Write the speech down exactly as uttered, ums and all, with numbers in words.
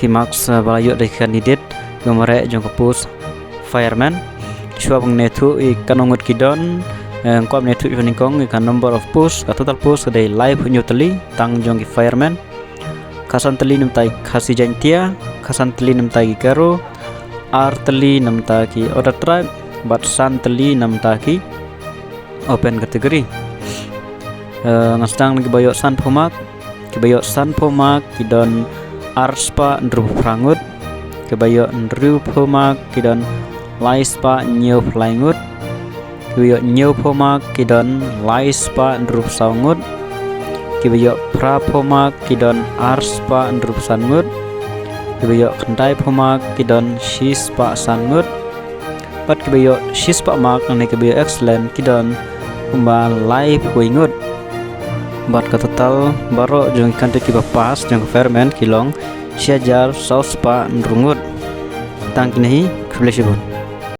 ki marks, eh, ba la ïoh da ki candidate kiba mareh jong ka post fireman. Shuwa ban ïathuh ïa katno ngut ki don, eh, kwah ban ïathuh shuwa nyngkong ïa ka number of post, ka total post ka dei laiphew hynñiew tylli tang jong ki fireman. Khatsan tylli na bynta ki Khasi Jaiñtia, khatsan tylli na bynta ki Garo, ar tylli na bynta ki other tribe, bad san tylli na bynta ki open category. Eh, ngan sdang na kiba ïoh sanphew mark. Kiba ïoh sanphew mark ki don ar spah hynriewphew phra ngut. Kiba ïoh hynriewphew mark ki don lai spah hynñiewphew lai ngut. Kiba ïoh hynñiewphew mark ki don lai spah hynriewphew saw ngut. Kiba ïoh phraphew mark ki don ar spah hynriewphew san ngut. Kiba ïoh khyndaiphew mark ki don shi spah san ngut. Bad kiba ïoh shi spah mark ne kiba ïoh excellent ki don kumba laiphew ngut. Bad ka total baroh jong ki candidate kiba pass jong ka fireman ki long shi hajar saw spah hynriew ngut. Tang kine hi, khublei shibun.